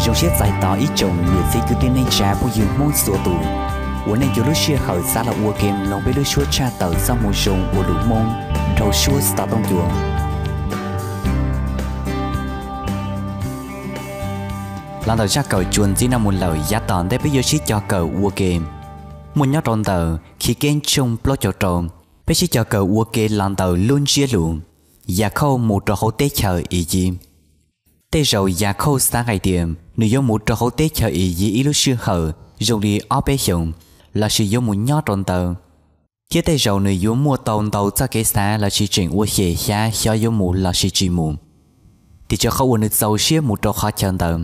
Zoo siab txais tos ib tsoom niam txiv kwv tij neej tsa phooj ywg Hmoob txhua tus uas nej yuav lub sij hawm xav los ua ke mloog peb lub suab tshaj tawm txoj moo zoo ua lus Hmoob dhau suab xov tooj cua. Los ntawm zaj kawm txuas ntxiv no mus lawm, yav tom ntej peb yuav sib cog kawm ua ke. Muaj nyob rau ntawm Chiv Keeb tshooj plaub caug rau, peb sib cog kawm ua ke los ntawm lub ntsiab lus Yakhauj mus rau hauv teb chaws Iziv. Tej zaum Yakhauj xav hais tias nws yuav mus rau hauv teb chaws Iziv ib lub sij hawm zoo li ob peb xyoos, lossis yuav mus nyob rau ntawd, thiab tej zaum nws yuav muaj tau ntau txoj kev xav lossis tseem ua xyem xyav xyov yuav mus lossis tsis mus. Tiam sis qhov uas nws txaus siab mus rau qhov chaw ntawd,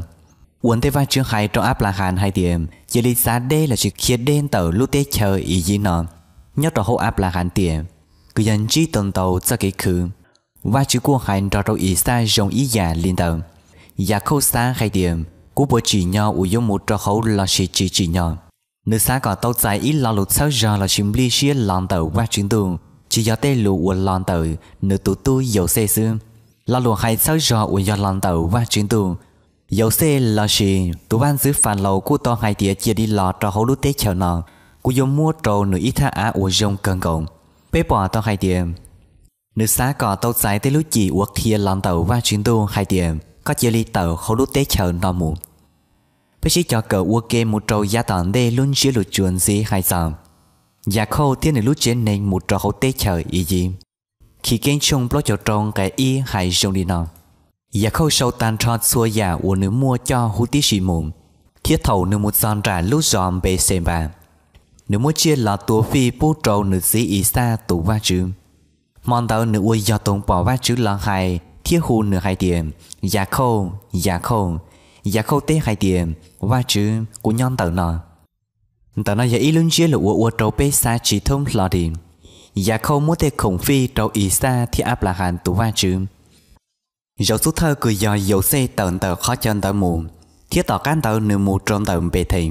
ua ntej Vajtswv hais rau Anplahas hais tias cia li txav deb lossis khiav deb ntawm lub teb chaws Iziv no, nyob rau hauv Anplahas tiam, kws yog ntsib tau ntau txoj kev khwv. Vajtswv kuj hais nrog rau Ixaj zoo ib yam li ntawd. Yakhauj xav hais tias kuv puas tsim nyog uas yuav mus rau hauv lossis tsis tsim nyog. Nws xav kom tau txais ib lo lus txhawb zog lossis nplij siab los ntawm Vajtswv ntuj, tsis yog tej lus uas los ntawm nws tus tub Yauxej xwb. Lo lus hais txhawb zog uas yog los ntawm Vajtswv ntuj, Yauxej lossis tus vaj ntxwv Falaus kuj tau hais tias cia li los rau hauv lub teb chaws no, kuv yuav muab rau nws ib thaj av uas zoo kawg nkaus. Peb pom tau hais tias nws xav kom tau txais tej lub cim uas qhia los ntawm Vajtswv ntuj hais tias koj cia li tawm hauv lub teb chaws no mus. Peb sib cog kawm ua ke mus rau yav tom ntej lub ntsiab lus txuas ntxiv hais txog Yakhauj thiab nws lub tsev neeg mus rau hauv teb chaws Iziv. Chiv Keeb tshooj plaub caug rau nqe ib hais zoo li no: Yakhauj sau tag nrho txhua yam uas nws muaj coj huv tib si mus, thiab thaum nws mus txog nram lub zos Npexenpas, nws muab tsiaj los tua fij pub rau nws txiv Ixaj tus Vajtswv. Hmo ntawd nws ua yog toog pom Vajtswv los hais thiab hu nws hais tias, Yakhauj, Yakhauj. Yakhauj teb hais tias, Vajtswv, kuv nyob ntawm no. Ntawm no yog ib lub ntsiab lus uas ua rau peb xav tsis thoob hlo li. Yakhauj muab tej khoom fij rau Ixaj thiab Anplahas tus Vajtswv. Zaum xub thawj kws yog Yauxej tawm ntawm qhov chaw ntawd mus, thiab tom qab ntawd nws mus rau ntawm Npethes.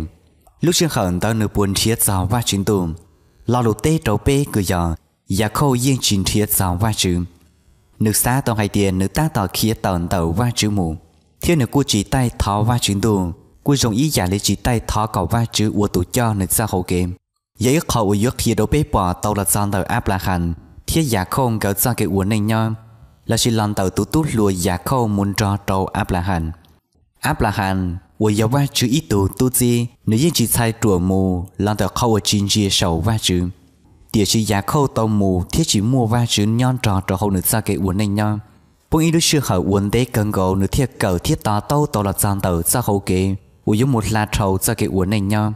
Lub sij hawm ntawd nws puas nrhiav txog Vajtswv ntuj? Lo lus teb rau peb kws yog, Yakhauj yeej tsis nrhiav txog Vajtswv. Nws xav tau hais tias nws tab tom khiav tawm ntawm Vajtswv mus, thiab nws kuj tsis taij thov Vajtswv ntuj, kuj zoo ib yam li tsis taij thov kom Vajtswv ua tus coj nws txoj hau kev. Yog ib qho uas yuav qhia rau peb pom tau los txog ntawm Anplahas thiab Yakhauj nkawd txoj kev ua neej nyob, lossis los ntawm tus tub hluas Yakhauj mus nrog rau Anplahas. Anplahas, uas yog Vajtswv ib tug tub txib, nws yeej tsis txhais ruam mus los ntawm qhov uas tsis ntsia saum Vajtswv. Tiam sis Yakhauj tau mus thiab tsis muaj Vajtswv nyob nrog rau hauv nws txoj kev ua neej nyob. Poob ib lub sij hawm uas ntev kawg nkaus nws thiaj kawm thiab to taub tau los txog ntawm txoj hau kev uas yuav mus hla dhau txoj kev ua neej nyob,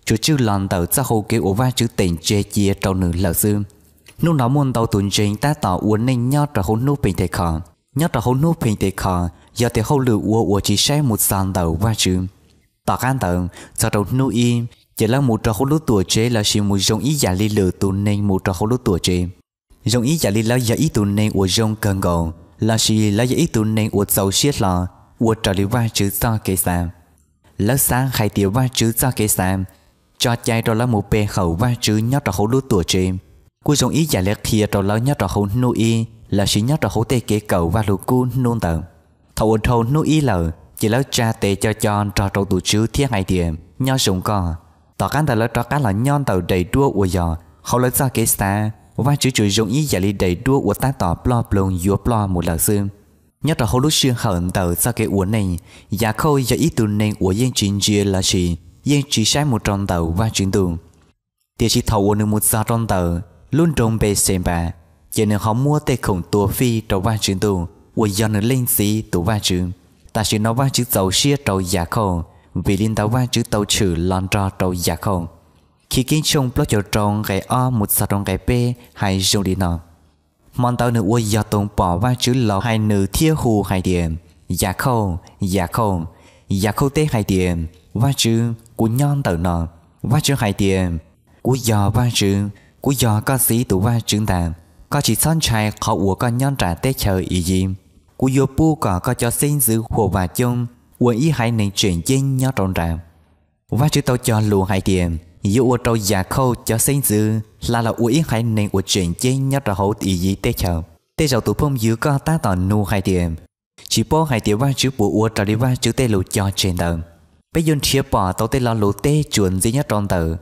tsuas tswj los ntawm txoj hau kev uas Vajtswv teem tseg cia rau nws lawm xwb. Hnub no muaj ntau tus ntseeg tab tom ua neej nyob rau hauv hnub Pentekos. Nyob rau hauv hnub Pentekos yog tes hauj lwm ua uas tsis saib mus txog ntawm Vajtswv. Tom qab ntawd, txog rau hnub ib, ces lawv mus rau hauv lub tuam tsev lossis mus zoo ib yam li lwm tus neeg mus rau hauv lub tuam tsev, zoo ib yam li lawv yog ib tug neeg uas zoo kawg nkaus lossis lawv yog ib tug neeg uas txaus siab hlo ua raws li Vajtswv txoj kev xav. Lawv xav hais tias Vajtswv txoj kev xav tso cai rau lawv mus pe hawm Vajtswv nyob rau hauv lub tuam tsev, kuj zoo ib yam li qhia rau lawv nyob rau hauv hnub ib lossis nyob rau hauv tej kev kawm Vajluskub hnub ntawd. Thaum uas dhau hnub ib lawm, ces lawv tsa tes co co nrog rau tus Tswv thiab hais tias, Nyob zoo koj. Tom qab ntawd lawv rov qab los nyob ntawm daim duab uas yog hauv lawv txoj kev xav, Vajtswv tsuas zoo ib yam li daim duab uas tab tom ploj ploog yuav ploj mus lawm xwb. Nyob rau hauv lub sij hawm ntawm txoj kev ua neej, Yakhauj yog ib tug neeg uas yeej tsis ntsia lossis yeej tsis saib mus rau ntawm Vajtswv ntuj. Tiam sis thaum uas nws mus txog rau ntawm lub nroog Npexenpas, ces nws ho muab tej khoom tua fij rau Vajtswv ntuj uas yog nws leej txiv tus Vajtswv. Tam sim no Vajtswv txaus siab rau Yakhauj, vim li ntawd Vajtswv tau tshwm los nrog rau Yakhauj. Chiv Keeb tshooj plaub caug rau nqe ob mus txog rau nqe peb hais zoo li no: Hmo ntawd nws ua yog toog pom Vajtswv los hais nws thiab hu hais tias, Yakhauj, Yakhauj. Yakhauj teb hais tias, Vajtswv, kuv nyob ntawm no. Vajtswv hais tias, Kuv yog Vajtswv, kuv yog koj txiv tus Vajtswv ntag. Koj tsis txhob ntshai qhov uas koj nyob nram teb chaws Iziv. Kuv yuav pub kom koj cov xeeb ntxwv huam vam coob, ua ib haiv neeg tseem ceeb nyob rau nrad. Vajtswv tau cog lus hais tias yuav ua rau Yakhauj cov xeeb ntxwv hla los ua ib haiv neeg uas tseem ceeb nyob rau hauv Iziv teb chaws. Tej zaum tus phooj ywg koj tab tom nug hais tias, Tsis paub hais tias Vajtswv puas ua raws li Vajtswv tej lus cog tseg ntawd. Peb yuav nrhiav pom tau tej lo lus teb tsuas ntxiv nyob rau ntawm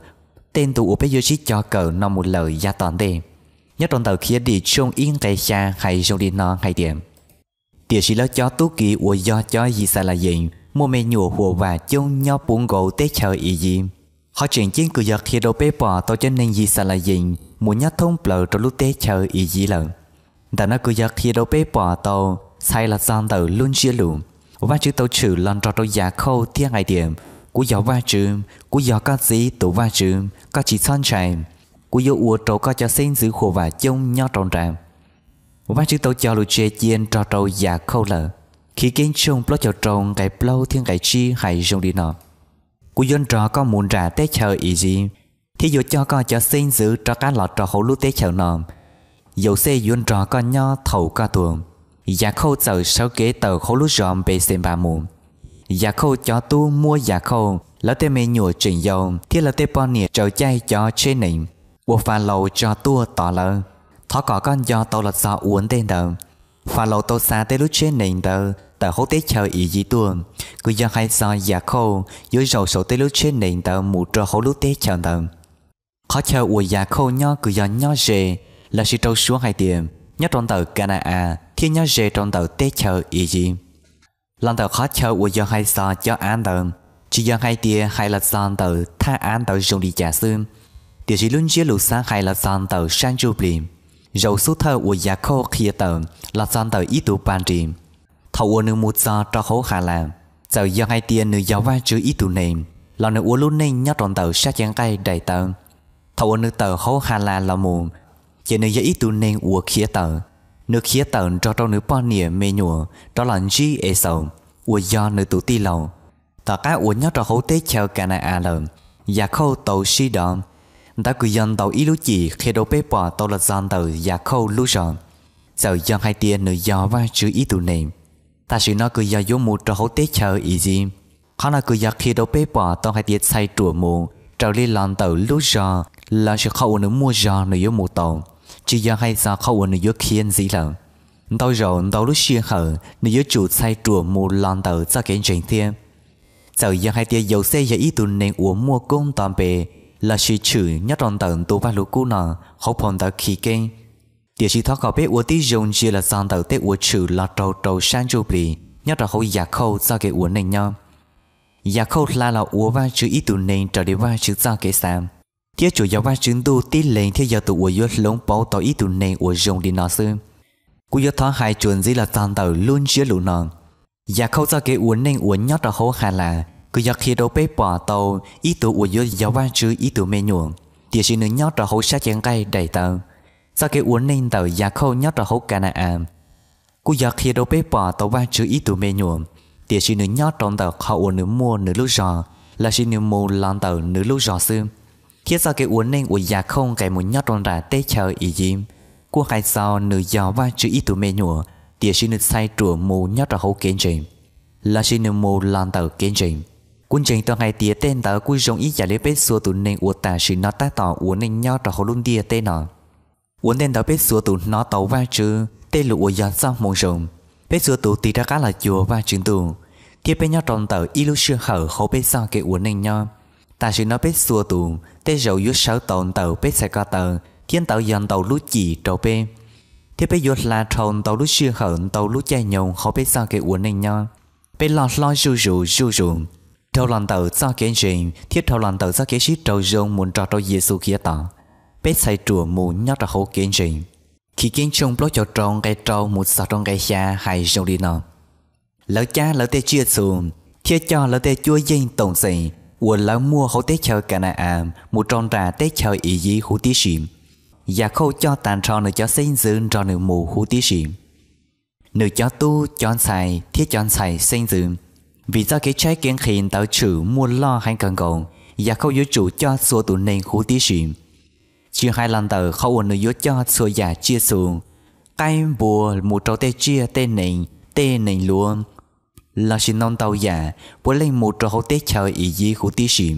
tej ntu uas peb yuav sib cog kawm no mus lawm yav tom ntej. Nyob rau ntawm Khiavdim tshooj ib nqe xya hais zoo li no hais tias: Tiam sis lawv cov tub ki uas yog cov Yixalayees muaj me nyuam huam vam coob nyob puv nkaus teb chaws Iyiv. Qhov tseem ceeb kws yog qhia rau peb pom tau cov neeg Yixalayees mus nyob thoob plaws rau lub teb chaws Iyiv lawm. Ntawm no kws yog qhia rau peb pom tau txhais los txog ntawm lub ntsiab lus Vajtswv tau tshwm los nrog rau Yakhauj thiab hais tias: Kuv yog Vajtswv, kuv yog koj txiv tus Vajtswv, koj tsis txhob ntshai. Kuv yuav ua rau koj cov xeeb ntxwv huam vam coob nyob rau nrad. Vajtswv tau cog lus tseg cia nrog rau Yakhauj lawm. Khiavdim tshooj plaub caug rau nqe plaub thiab nqe tsib hais zoo li no: Kuv yuav nrog koj mus nram teb chaws Iyiv, thiab yuav coj koj cov xeeb ntxwv rov qab los rau hauv lub teb chaws no. Yauxej yuav nrog koj nyob thaum koj tuag. Yakhauj txawm sawv kev tawm hauv lub zos Npexenpas mus. Yakhauj cov tub muab Yakhauj, lawv tej me nyuam tseem yau thiab lawv tej poj niam tsaws caij cov tsheb nees uas Falaus tso tuaj tos lawv. Thov kom koj nco tau los txog ua ntej ntawd. Falaus tau xa tej lub tsheb nees ntawd tawm hauv teb chaws Iyiv tuaj, kws yog hais txog Yakhauj yuav zaum saum tej lub tsheb nees ntawd mus rau hauv lub teb chaws ntawd. Qhov chaw uas Yakhauj nyob kws yog nyob ze, lossis rau suav hais tias nyob rau ntawm Ka na-as thiab nyob ze rau ntawm teb chaws Iyiv. Los ntawm qhov chaw uas yog hais txog cov av ntawd, tsis yog hais tias hais los txog ntawm thaj av ntawd zoo li cas xwb, tiam sis lub ntsiab lus xav hais los txog ntawm sab ntsuj plig. Zaum xub thawj uas Yakhauj qhia tawm los txog ntawm ib tug pag nris, thaum uas nws mus txog rau hauv Halas, txawm yog hais tias nws yog Vajtswv ib tug neeg, los nws ua lub neej nyob rau ntawm sab cev nqaij daim tawv. Thaum uas nws tawm hauv Halas los mus, ces nws yog ib tug neeg uas khiav tawm. Nws khiav tawm nrog rau nws poj niam me nyuam rov los ntsib Exaus, uas yog nws tus tij laug. Tom qab uas nyob rau hauv teb chaws Ka na-as lawm, Yakhauj tau sib dov. Ntawd kws yog ntaus ib lub cim qhia rau peb pom tau los txog ntawm Yakhauj lub zog, txawm yog hais tias nws yog Vajtswv ib tug neeg. Tam sim no kws yog yuav mus rau hauv teb chaws Iziv. Qhov no kws yog qhia rau peb pom tau hais tias txhais ruam mus raws li los ntawm lub zog lossis qhov uas nws muaj zog nws yuav mus tau, tsis yog hais txog qhov uas nws yuav khiav ntxiv lawm. Ntau zaus ntau lub sij hawm nws yuav tsum txhais ruam mus los ntawm txoj kev ntseeg thiab. Txawm yog hais tias Yauxej yog ib tug neeg uas muaj koob nto npe lossis tshwm nyob rau ntawm ntu Vajluskub no hauv phau ntawv Chiv Keeb, tiam sis thov kom peb ua tib zoo ntsia los txog ntawm tej uas tshwm los raug rau sab ntsuj plig nyob rau hauv Yakhauj txoj kev ua neej nyob. Yakhauj hla los ua Vajtswv ib tug neeg raws li Vajtswv txoj kev xav, thiab tsuas yog Vajtswv Ntuj tib leeg thiaj yog tus uas yuav hloov pauv tau ib tug neeg uas zoo li no xwb. Kuv yuav thov hais tsuas ntxiv los txog ntawm lub ntsiab lus no. Yakhauj txoj kev ua neej uas nyob rau hauv Halas kws yog qhia rau peb pom tau ib tug uas yuav yog Vajtswv ib tug me nyuam, tiam sis nws nyob rau hauv sab cev nqaij daim tawv. Txoj kev ua neej ntawm Yakhauj nyob rau hauv Ka na-as kuj yog qhia rau peb pom tau Vajtswv ib tug me nyuam, tiam sis nws nyob rau ntawm qhov uas nws muaj nws lub zog lossis nws mus los ntawm nws lub zog xwb. Thiab txoj kev ua neej uas Yakhauj nqes mus nyob rau nram teb chaws Iziv kuj hais txog nws yog Vajtswv ib tug me nyuam, tiam sis nws txhais ruam mus nyob rau hauv kev ntseeg, lossis nws mus los ntawm kev ntseeg. Kuv ntseeg tau hais tias tej ntawd kuj zoo ib yam li peb txhua tus neeg uas tam sim no tab tom ua neej nyob rau hauv lub ntiaj teb no. Ua ntej ntawd peb txhua tus hnov tau Vajtswv tej lus uas yog txoj moo zoo. Peb txhua tus tig rov qab los cuag Vajtswv Ntuj, thiab peb nyob rau ntawm ib lub sij hawm hauv peb txoj kev ua neej nyob. Tam sim no peb txhua tus tej zaum yuav sawv tau ntawm peb txhais ko taw, thiab ntawd yog ntau lub cim rau peb, thiab peb yuav hla dhau ntau lub sij hawm ntau lub caij nyoog hauv peb txoj kev ua neej nyob. Peb loj hlob zuj zus zuj zus, dhau los ntawm txoj kev ntseeg thiab dhau los ntawm txoj kev sib raug zoo mus nrog rau Yexus Khetos, peb txhais ruam mus nyob rau hauv kev ntseeg. Chiv Keeb tshooj plaub caug rau nqe rau mus txog rau nqe xya hais zoo li no: Lawv cab lawv tej tsiaj txhu thiab coj lawv tej cuab yeej toom txeem uas lawv muaj hauv teb chaws Ka na-as mus rau nram teb chaws Iziv huv tib si. Yakhauj coj tag nrho nws cov xeeb ntxwv nrog nws mus huv tib si, nws cov tub, cov ntxhais thiab cov ntxhais xeeb ntxwv. Vim txoj kev tshaib kev nqhis ntawd tshwm muaj loj heev kawg nkaus, Yakhauj yuav tsum coj txhua tus neeg huv tib si, tsis hais los ntawm qhov uas nws yuav coj txhua yam tsiaj txhu, qaib npua mus rau tej tsiaj tej nees, tej nees luav, lossis ntau ntau yam puav leej mus rau hauv teb chaws Iziv huv tib si,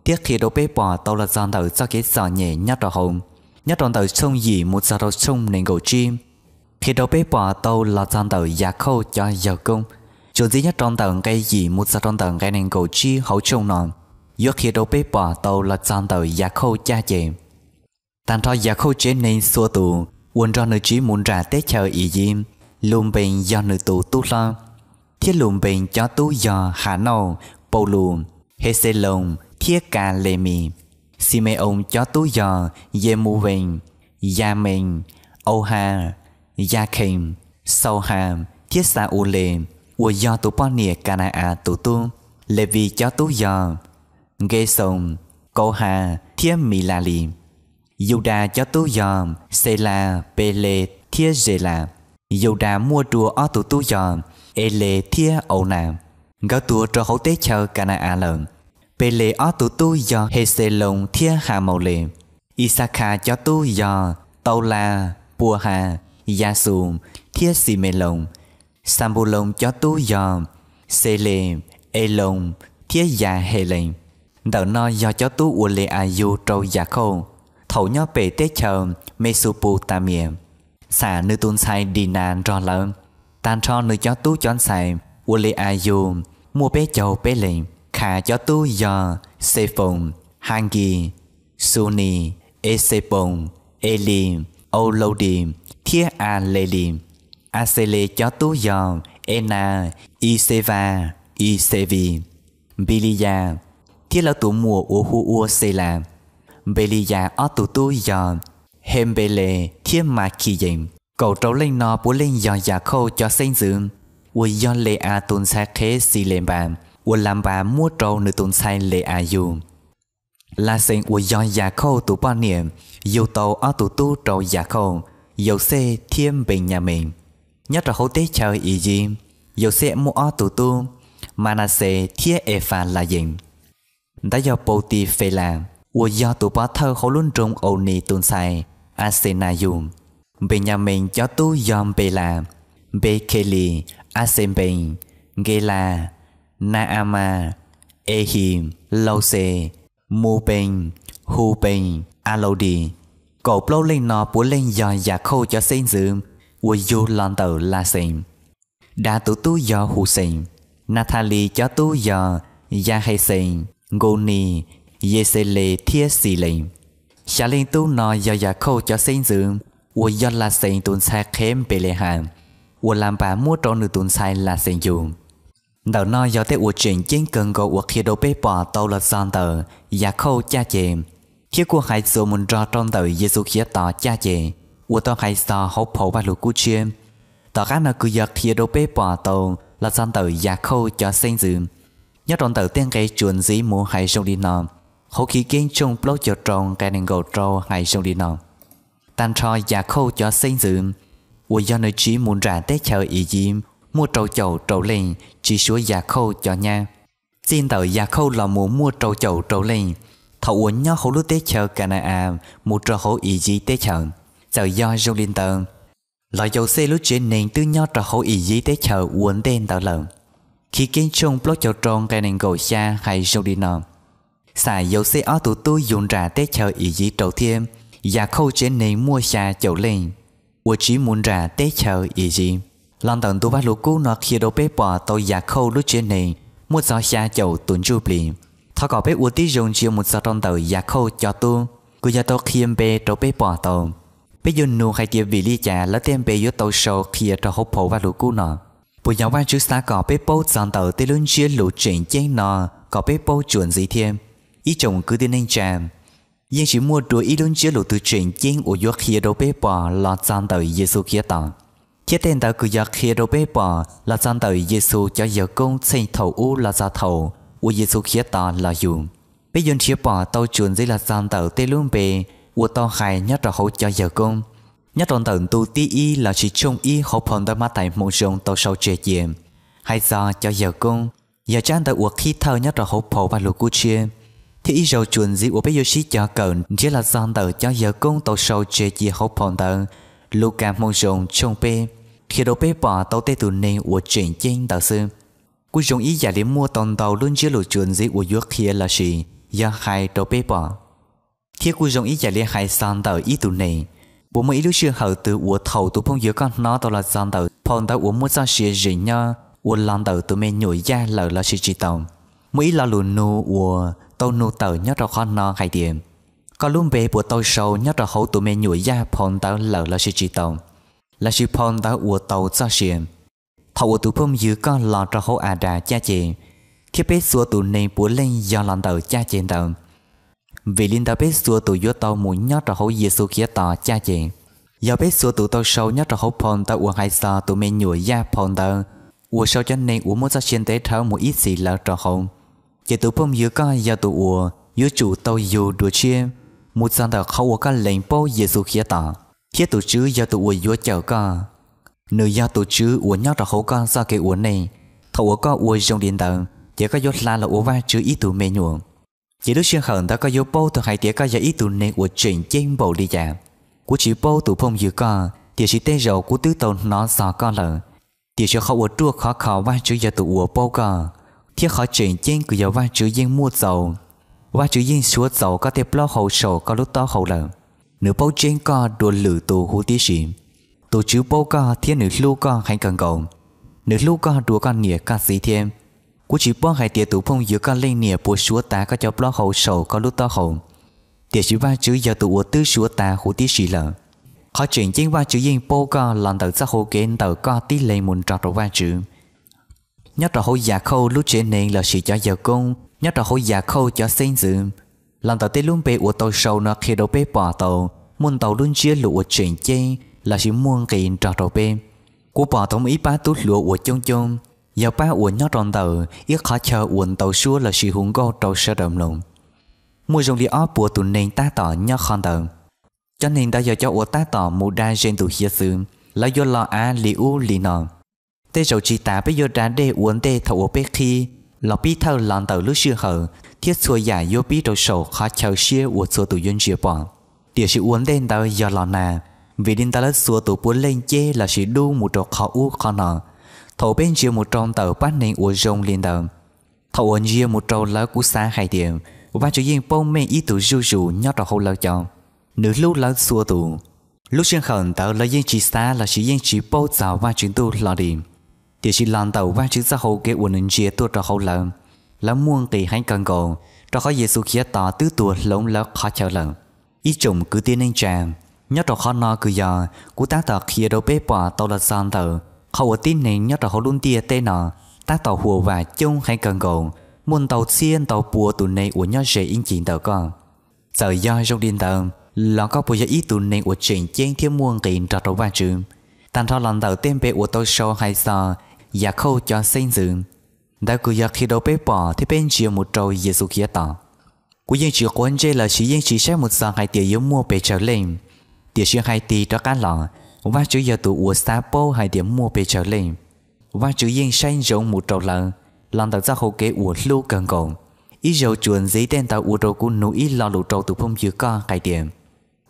thiab qhia rau peb pom tau los txog ntawm txoj kev txom nyem nyob rau hauv, nyob rau ntawm tshooj yim mus txog rau tshooj nees nkaum tsib. Qhia rau peb pom tau los txog ntawm Yakhauj cov yawg koob. Tsuas ntxiv nyob rau ntawm nqe yim mus txog rau ntawm nqe nees nkaum tsib hauv tshooj no yuav qhia rau peb pom tau los txog ntawm Yakhauj caj ces. Tag nrho Yakhauj tsev neeg txhua tus uas nrog nws tsiv mus nram teb chaws Iziv, Lunpees yog nws tus tub hlob, thiab Lunpees cov tub yog Hanauj, Paulus, Hexeloos thiab Kalemis. Xime-oos cov tub yog Yemuvees, Yamees, Auhas, Yakhees, Xauhas thiab Xa-ules uas yog tus poj niam Ka na-as tus tub. Levis cov tub yog Nkesoos, Kauhas thiab Milalis. Yudas cov tub yog Selas, Peles thiab Zelas. Yudas muaj dua ob tug tub yog Eles thiab Aunas. Nkawd tuag rau hauv teb chaws Ka na-as lawm. Peles ob tug tub yog Hexeloos thiab Hamaules. Ixakhas cov tub yog Taulas, Puas has, Yaxus thiab Xime-loos. Xanpuloos cov tub yog Xeles, Eloos thiab Yahelees. Ntawm no yog cov tub ua Le-as yug rau Yakhauj thaum nyob pem teb chaws Mexuputamias, txham nws tus ntxhais Dinas nrog lawv. Tag nrho nws cov tub cov ntxhais ua Le-as yug muaj peb caug peb leeg. Khas cov tub yog Xefoos, Hankis, Xunis, Exepoos, Elis, Aulaudis thiab Alelis. Axeles cov tub yog Enas, Ixevas, Ixevis, Npiliyas thiab lawv tus muam uas hu ua Xelas. Npeliyas ob tug tub yog Henpeles thiab Makhiyees. Kaum rau leej no puav leej yog Yakhauj cov xeeb ntxwv uas yog Le-as tus ntxhais qhev Xilenpas uas Lanpas muab rau nws tus ntxhais Le-as yug. Laxees uas yog Yakhauj tus poj niam yug tau ob tug tub rau Yakhauj: Yauxej thiab Npeeyamees. Nyob rau hauv teb chaws Iziv, Yauxej muaj ob tug tub, Manaxes thiab Efalayees. Ntawd yog Pautifelas uas yog tus pov thawj hauv lub nroog Aunis tus ntxhais Axenayus. Npeeyamees cov tub yog Npelas, Npekhelis, Axenpees, Nkelas, Na-a mas, Ehis, Lauxes, Mupees, Hupees, Alaudis. Kaum plaub leej no puav leej yog Yakhauj cov xeeb ntxwv uas yug los ntawm Laxees. Das tus tub yog Husees. Nathalis cov tub yog Yahexees, Nkunis, Yexeles thiab Xilees. Xya leej tub no yog Yakhauj cov xeeb ntxwv uas yog Laxees tus ntxhais qhev Npelehaas uas Lanpas muab rau nws tus ntxhais Laxees yug. Ntawm no yog tej uas tseem ceeb kawg nkaus uas qhia rau peb pom tau los txog ntawm Yakhauj caj ces, thiab kuj hais txuas mus nrog rau ntawm Yexus Khiavtos caj ces uas tau hais txog hauv phau Vajluskub Tshiab. Tom qab no kws yog qhia rau peb pom tau los txog ntawm Yakhauj cov xeeb ntxwv. Nyob rau ntawm tej nqe tsuas ntxiv mus hais zoo li no hauv Chivkeeb tshooj plaub caug rau nqe nees nkaum rau hais zoo li no: Tag nrho Yakhauj cov xeeb ntxwv uas yog nws tsiv mus nram teb chaws Iziv muaj rau caum rau leej, tsis suav Yakhauj cov nyab. Txij ntawm Yakhauj los mus muaj rau caum rau leej thaum uas nyob hauv lub teb chaws Ka na-as mus rau hauv Iziv teb chaws. Txawm yog zoo li ntawd los Yauxej lub tsev neeg twb nyob rau hauv Iziv teb chaws ua ntej ntawd lawm. Chivkeeb tshooj plaub caug rau nqe nees nkaum xya hais zoo li no: Xam Yauxej ob tug tub yug nram teb chaws Iziv rau thiab, Yakhauj tsev neeg muaj xya caum leej uas tsiv mus nram teb chaws Iziv. Los ntawm ntu Vajluskub no qhia rau peb pom tau Yakhauj lub tsev neeg muaj txog xya caum tus ntsuj plig. Thov kom peb ua tib zoo ntsia mus txog rau ntawm Yakhauj cov tub kws yog tau qhia npe rau peb pom tau. Peb yuav nug hais tias vim li cas lawv tej npe yuav tau sau qhia rau hauv phau Vajluskub no? Puas yog Vajtswv xav kom peb paub txog ntawm tej lub ntsiab lus tseem ceeb no kom peb paub tsuas ntxiv thiab? Ib tsoom kwv tij neej tsa, yeej tsis muaj dua ib lub ntsiab lus twg tseem ceeb uas yuav qhia rau peb pom los txog ntawm Yexus Khiavtos, thiab tej ntawd kws yog qhia rau peb pom los txog ntawm Yexus cov yawg koob txheej thaum ub los txog thaum uas Yexus Khiavtos los yug. Peb yuav nrhiav pom tau tsuas ntxiv los txog ntawm tej lub npe uas tau hais nyob rau hauv cov yawg koob. Nyob rau ntawm ntu tib ib lossis tshooj ib hauv phau ntawv Mathais Hmoo Zoo tau sau tseg cia hais txog cov yawg koob, yog tsab ntawv uas qhib thawj nyob rau hauv phau Vajluskub Tshiab. Thiab ib zaug tsuas ntxiv uas peb yuav sib cog kawm nrhiav los txog ntawm cov yawg koob tau sau tseg cia hauv phau ntawv Lukas Hmoo Zoo tshooj peb, qhia rau peb pom tau tej tus neeg uas tseem ceeb ntawd xwb. Kuj zoo ib yam li muaj tau ntau lub ntsiab lus tsuas ntxiv uas yuav qhia lossis yog hais rau peb pom. Thiab kuj zoo ib yam li hais txog ntawm ib tug neeg, Puas muaj ib lub sij hawm twg uas thaum tus phooj ywg koj hnov tau los txog ntawm phau ntawv uas muaj txoj sia zeem nyob uas los ntawm tus me nyuam yaj lawm lossis tsis tau? Muaj ib lo lus nug uas tau nug tawm nyob rau qhov no hais tias, koj lub npe puas tau sau nyob rau hauv tus me nyuam yaj phau ntawv lawm lossis tsis tau, lossis phau ntawv uas tau txoj sia? Thaum uas tus phooj ywg koj los rau hauv Adas caj ces, thiab peb txhua tus neeg puav leej yog los ntawm caj ces ntawd, vim li ntawd peb txhua tus yuav tau mus nyob rau hauv Yexus Khiav Tos caj ces. Yog peb txhua tus tau sau nyob rau hauv phau ntawv uas hais txog tus me nyuam yaj phau ntawv uas sau cov neeg uas muaj txoj sia ntev dhawv mus ib txhis lawm rau hauv, ces tus phooj ywg koj yog tus uas yuav tsum tau yug dua tshiab mus txog ntawm qhov uas koj lees paub Yexus Khiav Tos, thiab tus Tswv yog tus uas yuav cawm koj. Nws yog tus Tswv uas nyob rau hauv koj txoj kev ua neej. Thaum uas koj ua zoo li ntawd ces koj yuav hla los ua Vajtswv ib tug me nyuam. Ces lub sij hawm ntawd koj yuav paub tau hais tias koj yog ib tug neeg uas tseem ceeb npaum li cas. Kuv tsis paub tus phooj ywg koj, tiam sis tej zaum kuv twb tau hnov txog koj lawm. Tiam sis qhov uas ruaj khov kho Vajtswv yog tus uas paub koj, thiab qhov tseem ceeb kws yog Vajtswv yeej muaj txaus. Vajtswv yeej suav txaus koj tej plaub hau saum koj lub taub hau lawm. Nws paub tseeb koj dua lwm tus huv tib si. Tus Tswv paub koj thiab nws hlub koj heev kawg nkaus. Nws hlub koj dua koj niam koj txiv thiab. Kuv tsis paub hais tias tus phooj ywg koj leej niam puas suav tas koj cov plaub hau saum koj lub taub hau, tiam sis Vajtswv yog tus uas twb suav tas huv tib si lawm. Qhov tseem ceeb Vajtswv yeej paub koj los ntawm txoj hau kev ntawm koj tib leeg mus nrog rau Vajtswv. Nyob rau hauv Yakhauj lub tsev neeg lossis cov yawg koob, nyob rau hauv Yakhauj cov xeeb ntxwv, los ntawm tej lub npe uas tau sau no qhia rau peb pom tau muaj ntau lub ntsiab lus uas tseem ceeb lossis muaj nqis nrog rau peb. Kuv pom tau muaj ib pab tub hluas uas coob coob, yog pab uas nyob rau ntawm ib qhov chaw uas ntaus suab lossis hu nkauj rau sawv daws mloog. Muaj zoo li ob puas tus neeg tab tom nyob qhov ntawd. Cov neeg ntawd yog cov uas tab tom mus da ze ntu hiav txwv, lawv yuav los av li ub li no. Tej zaum tsis tas peb yuav da dej ua ntej thaum uas peb qhib los pib thawj los ntawm lub sij hawm thiab txhua yam yuav pib rau saum qhov chaw siab uas txhua tus yuav ntsia pom. Tiam sis ua ntej ntawd yog los nag, vim li ntawd lawv txhua tus puav leej ceb lossis dub mus rau qhov ub qhov no. Thaum uas peb ntsia mus rau ntawm pab neeg uas zoo li ntawd, thaum uas ntsia mus rau lawv kuv xav hais tias Vajtswv yeej paub meej ib tug zuj zus nyob rau hauv lawv cov. Nws hlub lawv txhua tus. Lub sij hawm ntawd lawv yeej tsis xav lossis yeej tsis paub txog Vajtswv Ntuj hlo li. Tiam sis los ntawm Vajtswv txoj hau kev uas nws ntsia tuaj rau hauv lawv, lawv muaj nqis heev kawg nkaus, rau qhov Yexus Khiav Tos twb tuag hloov lawv qhov chaw lawm. Ib tsoom kwv tij neej tsa, nyob rau qhov no kws yog kuv tab tom qhia rau peb pom tau los txog ntawm qhov uas tib neeg nyob rau hauv lub ntiaj teb no tab tom huam vam coob heev kawg nkaus, muaj ntau txhiab ntau pua tus neeg uas nyob ze ib ncig ntawm koj. Txawm yog zoo li ntawd los koj puas yog ib tug neeg uas tseem ceeb thiab muaj nqis nrog rau Vajtswv? Tag nrho los ntawm tej npe uas tau sau hais txog Yakhauj cov xeeb ntxwv, ntawd kws yog qhia rau peb pom thiab peb ntsia mus rau Yexus Khiav Tos. Kuv yeej tsis quav ntsej lossis yeej tsis saib mus txog hais tias yuav muaj pes tsawg leej, tiam sis hais tig rov qab los, Vajtswv yog tus uas xav paub hais tias muaj pes tsawg leej. Vajtswv yeej saib ntsoov mus rau lawv los ntawm txoj hau kev uas hlub kawg nkaus. Ib zaug tsuas ntxiv tej ntawd ua rau kuv nug ib lo lus rau tus phooj ywg koj hais tias,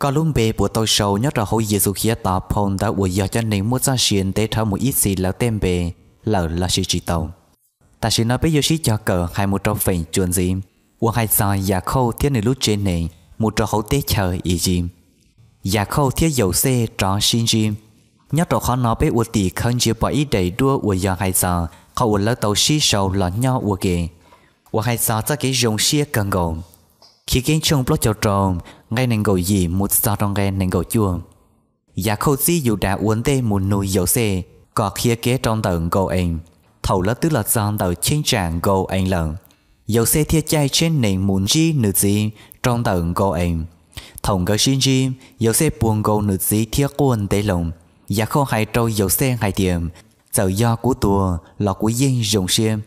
koj lub npe puas tau sau nyob rau hauv Yexus Khiav Tos phau ntawv uas yog cov neeg muaj txoj sia ntev dhawv mus ib txhis lawm tej npe lawm lossis tsis tau? Tam sim no peb yuav sib cog kawm hais mus rau feem tsuas ntxiv uas hais txog Yakhauj thiab nws lub tsev neeg mus rau hauv teb chaws Iziv. Yakhauj thiab Yauxej rov sib ntsib. Nyob rau qhov no peb ua tim khawv ntsia pom ib daim duab uas yog hais txog qhov uas lawv tau sib sau los nyob ua ke, uas hais txog txoj kev zoo siab kawg nkaus. Chivkeeb tshooj plaub caug rau, nqe nees nkaum yim mus txog rau nqe nees nkaum cuaj. Yakhauj txib Yudas ua ntej mus nug Yauxej kom qhia kev rau ntawm Nkau-ees. Thaum lawv twb los txog ntawm cheeb tsam Nkau-ees lawm, Yauxej thiaj caij tsheb nees mus ntsib nws txiv rau ntawm Nkau-ees. Thaum nkawd sib ntsib, Yauxej puag nkaus nws txiv thiab quaj ntev loo. Yakhauj hais rau Yauxej hais tias, txawm yog kuv tuag los kuv yeej zoo siab,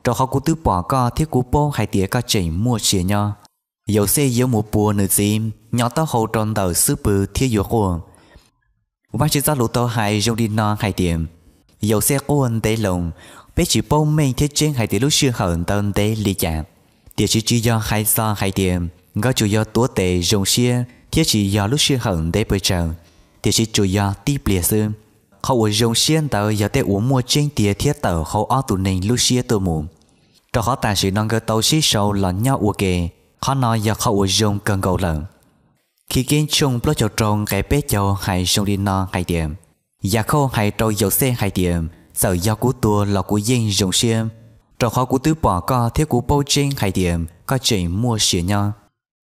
rau qhov kuv twb pom koj thiab kuv paub hais tias koj tseem muaj sia nyob. Yauxej yuav mus puag nws txiv, nyo taub hau rau ntawm xub pwg thiab yuav quaj. Vajtswv txoj lus tau hais zoo li no hais tias, Yauxej quaj ntev loo. Peb tsis paub meej thiab tseeb hais tias lub sij hawm ntawd ntev li cas, tiam sis tsis yog hais txog hais tias nkawd tsuas yog tuav tes zoo siab thiab tsis yog lub sij hawm ntev pes tsawg, tiam sis tsuas yog tib pliag xwb. Qhov uas zoo siab ntawd yog tej uas muaj tseeb tiag thiab tawm hauv ob tug neeg lub siab tuaj mus, rau qhov tam sim no nkawd tau sib sau los nyob ua ke. Qhov no yog qhov uas zoo kawg nkaus lawm. Khi Keb tshooj plaub caug rau nqe peb caug hais zoo li no hais tias, Yakhauj hais rau Yauxej hais tias, Txawm yog kuv tuag los kuv yeej zoo siab, rau qhov kuv twb pom koj thiab kuv paub tseeb hais tias koj tseem muaj sia nyob.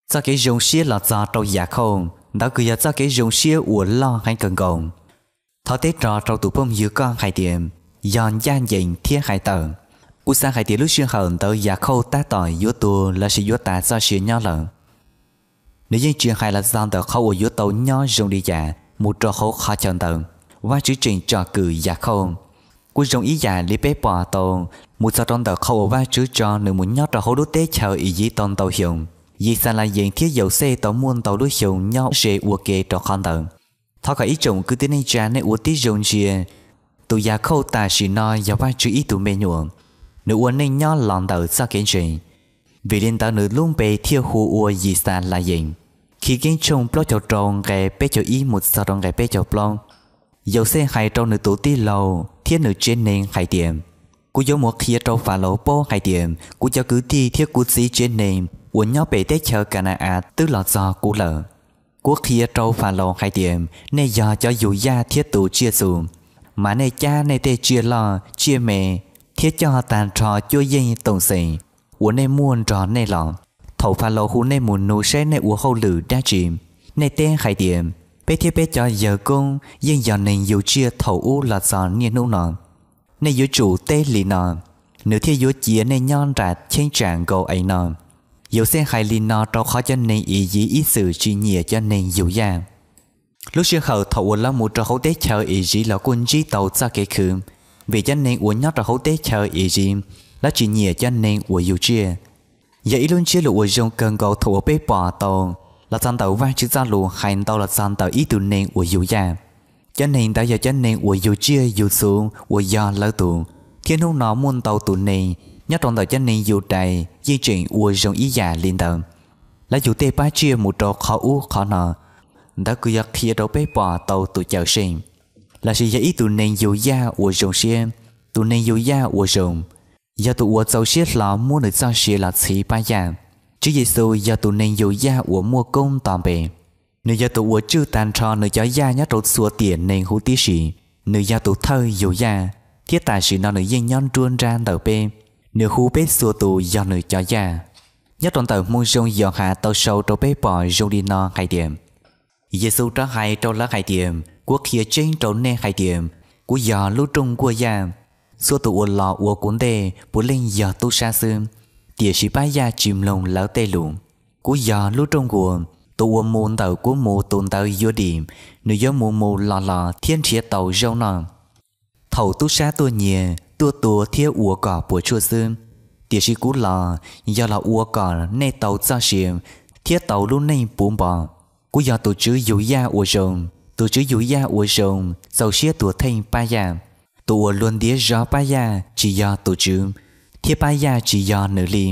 Txoj kev zoo siab los txog rau Yakhauj, ntawd kuj yog txoj kev zoo siab uas loj heev kawg nkaus. Thov teb rog rau tus phooj ywg koj hais tias, yog ncaj ncees thiab hais tawm. Kuv xav hais tias lub sij hawm ntawd Yakhauj tab tom yuav tuag lossis yuav tas txoj sia nyob lawm. Nws yeej tsis hais los txog ntawm qhov uas yuav tau nyob zoo li cas mus rau hauv qhov chaw ntawd. Vajtswv tseem tsom kwm Yakhauj. Kuj zoo ib yam li peb pom tau, mus txog rau ntawm qhov uas Vajtswv tso nws mus nyob rau hauv lub teb chaws Iziv tau ntau xyoo, Yixalayees thiab Yauxej tau muaj ntau lub xyoo nyob ze ua ke rau qhov ntawd. Thov kom ib tsoom kwv tij neej tsa nej ua tib zoo ntsia, tus Yakhauj tam sim no yog Vajtswv ib tug me nyuam, nws ua neej nyob los ntawm txoj kev ntseeg, vim li ntawd nws lub npe thiaj hu ua Yixalayees. Khi Keb tshooj plaub caug rau nqe peb caug ib mus txog rau nqe peb caug plaub. Yauxej hais rau nws tus tij laug thiab nws tsev neeg hais tias, Kuv yuav mus qhia rau Falaus paub hais tias kuv cov kwv tij thiab kuv txiv tsev neeg uas nyob pem teb chaws Ka na-as twb los txog kuv lawm. Kuv qhia rau Falaus hais tias nej yog cov yug yaj thiab tu tsiaj txhu, mas nej cab nej tej tsiaj loj tsiaj me thiab coj tag nrho cuab yeej toom xeem uas nej muaj nrog nej los. Thaum Falaus hu nej mus nug saib nej ua hauj lwm dab tsi, nej teb hais tias, Peb thiab peb cov yawg koob yeej yog neeg yug tsiaj thaum ub los txog niaj hnub no. Nej yuav tsum teb li no, nws thiaj yuav cia nej nyob nram cheeb tsam Nkau-ees no. Yauxej hais li no rau qhov cov neeg Iziv ib txwm tsis nyiam cov neeg yug yaj. Lub sij hawm thaum uas lawv mus rau hauv teb chaws Iziv los kuj ntsib tau txoj kev khwv, vim cov neeg uas nyob rau hauv teb chaws Iziv lawv tsis nyiam cov neeg uas yug tsiaj. Yog ib lub ntsiab lus uas zoo kawg nkaus thaum uas peb pom tau los txog ntawm Vajtswv Txojlus hais ntau los txog ntawm ib tug neeg uas yug yaj. Cov neeg ntawd yog cov neeg uas yug tsiaj yug txhu uas yog lawv tus, thiab hnub no muaj ntau tus neeg nyob rau ntawm cov neeg Yudais yeej tseem ua zoo ib yam li ntawd. Lawv yug tej pab tsiaj mus rau qhov ub qhov no, ntawd kuj yog qhia rau peb pom tau tus Cawmseej, lossis yog ib tug neeg yug yaj uas zoo siab. Tus neeg yug yaj uas zoo yog tus uas txaus siab hlo muab nws txoj sia los txhiv pab yaj. Tswv Yexus yog tus neeg yug yaj uas muaj koob nto npe. Nws yog tus uas tswj tag nrho nws cov yaj nyob rau txhua tiam neeg huv tib si. Nws yog tus thawj yug yaj, thiab tam sim no nws yeej nyob nruab nrab ntawm peb. Nws hu peb txhua tus yog nws cov yaj. Nyob rau ntawm Hmoo Zoo Yauhas tau sau rau peb pom zoo li no hais tias, Yexus rov hais rau lawv hais tias, Kuv qhia tseeb rau nej hais tias, kuv yog lub rooj nkuaj yaj. Txhua tus uas los ua kuv ntej puav leej yog tub sab xwb, tiam sis pab yaj tsis mloog lawv tej lus. Kuv yog lub rooj nkuaj, tus uas mus ntawm kuv mus tus ntawd yuav dim, nws yuav mus mus los los thiab nrhiav tau zaub noj. Thaum tub sab tuaj nyiag, tuaj tua thiab ua kom puas tsuaj xwb, tiam sis kuv los yog los ua kom nej tau txoj sia thiab tau lub neej puv npo. Kuv yog tus tswv yug yaj uas zoo. Tus tswv yug yaj uas zoo txaus siab tuag theej pab yaj. Tus uas luag ntiav zov pab yaj tsis yog tus tswv, thiab pab yaj tsis yog nws li.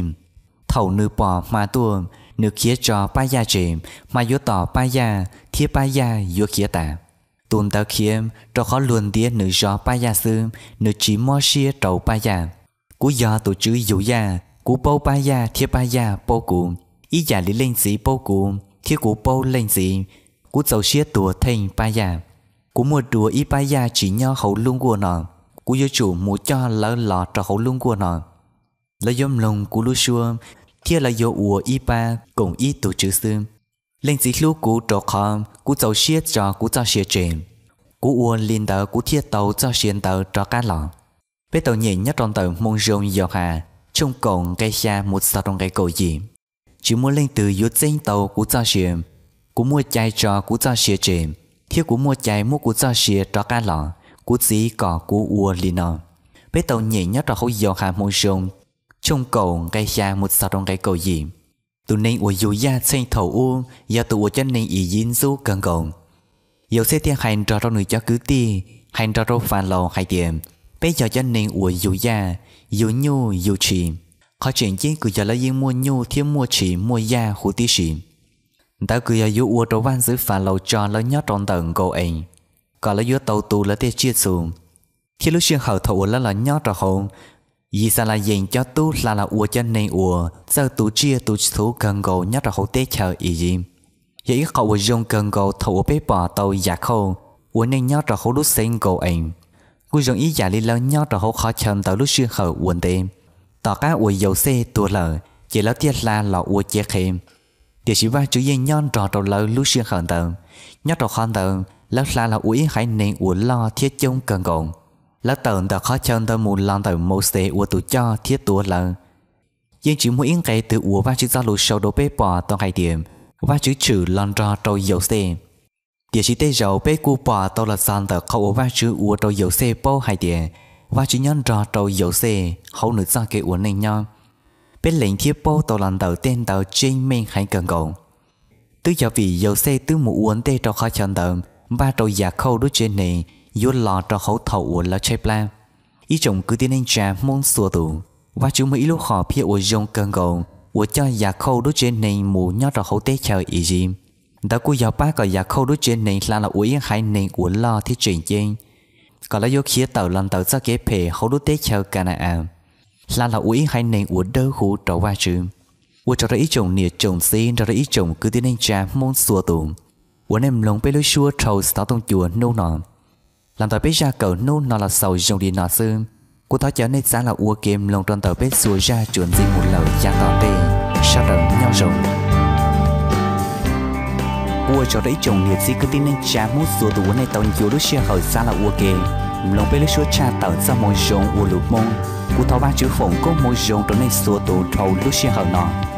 Thaum nws pom hma tuaj, nws khiav tso pab yaj tseg, hma yuav tom pab yaj thiab pab yaj yuav khiav tas. Tus ntawd khiav rau qhov luag ntiav nws zov pab yaj xwb, nws tsis mob siab rau pab yaj. Kuv yog tus tswv yug yaj, kuv paub pab yaj thiab pab yaj paub kuv, ib yam li leej txiv paub kuv thiab kuv paub leej txiv. Kuv txaus siab tuag theej pab yaj. Kuv muaj dua ib pab yaj tsis nyob hauv lub nkuaj no, kuv yuav tsum mus coj lawv los rau hauv lub nkuaj no. Lawv yuav mloog kuv lub suab, thiab lawv yuav ua ib pab koom ib tug tswv xwb. Leej txiv hlub kuv rau qhov kuv txaus siab tso kuv txoj sia tseg. Kuv ua li ntawd kuv thiaj tau txoj sia ntawd rov qab los. Peb tau nyeem nyob rau ntawm Hmoo Zoo Yauhas tshooj kaum nqe xya mus txog rau nqe kaum yim. Tsis muaj leej twg yuav txeeb tau kuv txoj sia. Kuv muaj cai tso kuv txoj sia tseg, thiab kuv muaj cai muab kuv txoj sia rov qab los. Kuv Txiv kom kuv ua li no. Peb tau nyeem nyob rau hauv Yauhas Hmoo Zoo tshooj kaum nqe xya mus txog rau nqe kaum yim. Tus neeg uas yug yaj txheej thaum ub yog tus uas cov neeg Iziv ntxub kawg nkaus. Yauxej thiaj hais nrog rau nws cov kwv tij, hais nrog rau Falaus hais tias, Peb yog cov neeg uas yug yaj, yug nyuj yug tshis. Qhov tseem ceeb kws yog lawv yeej muaj nyuj thiab muaj tshis muaj yaj huv tib si. Ntawd kws yog yuav ua rau vaj ntxwv Falaus tso lawv nyob rau ntawm Nkauj Ees, kom lawv yuav tau tu lawv tej tsiaj txhu. Thiab lub sij hawm thaum uas lawv los nyob rau hauv, Yixalayees cov tub hla los ua cov neeg uas txawj tu tsiaj tu txhu kawg nkaus nyob rau hauv teb chaws Iziv. Yog ib qho uas zoo kawg nkaus thaum uas peb pom tau Yakhauj ua neej nyob rau hauv lub xeev Nkauj Ees, kuj zoo ib yam li lawv nyob rau hauv qhov chaw ntawd lub sij hawm ua ntev. Tom qab uas Yauxej tuag lawm ces lawv thiaj hla los ua cev qhev, tiam sis Vajtswv yeej nyob nrog rau lawv lub sij hawm ntawd. Nyob rau qhov ntawd lawv hla los ua ib haiv neeg uas loj thiab coob kawg nkaus. Lawv tawm ntawm qhov chaw ntawd mus los ntawm Mauxes ua tus coj thiab tuav lawv. Yeej tsis muaj ib nqe twg uas Vajtswv txoj lus sau rau peb pom tau hais tias Vajtswv tshwm los nrog rau Yauxej. Tiam sis tej zaum peb kuj pom tau los txog ntawm qhov uas Vajtswv ua rau Yauxej paub hais tias Vajtswv nyob nrog rau Yauxej hauv nws txoj kev ua neej nyob. Peb lees thiab paub tau los ntawm tej ntawd tseeb meej heev kawg nkaus. Twb yog vim Yauxej twb mus ua ntej rau qhov chaw ntawd npaj rau Yakhauj lub tsev neeg yuav los rau hauv thaum uas lawv tshaib plab. Ib tsoom kwv tij neej tsa Hmoob txhua tus, Vajtswv muaj ib lub hom phiaj uas zoo kawg nkaus uas coj Yakhauj lub tsev neeg mus nyob rau hauv teb chaws Iziv. Ntawd kuj yog pab kom Yakhauj lub tsev neeg hla los ua ib haiv neeg uas loj thiab tseem ceeb, kom lawv yuav khiav tawm los ntawm txoj kev phem hauv lub teb chaws Ka na-as, hla los ua ib haiv neeg uas dawb huv rau Vajtswv. Ua tsaug rau ib tsoom niam tsoom txiv nrog rau ib tsoom kwv tij neej tsa Hmoob txhua tus uas nej mloog peb lub suab dhau xov tooj cua hnub no. Los ntawm peb zaj kawm hnub no los xaus zoo li no xwb. Kuv thov caw nej txav los ua ke mloog rau ntawm peb txhua zaj tsuas ntxiv mus lawm yav tom ntej. Sawv daws nyob zoo. Ua tsaug rau ib tsoom niam txiv kwv tij neej tsa Hmoob txhua tus uas nej tau ncua lub sij hawm txav los ua ke mloog peb lub suab tshaj tawm txoj moo zoo ua lus Hmoob. Kuv thov Vajtswv foom koob hmoov zoo rau nej txhua tus dhau lub sij hawm no.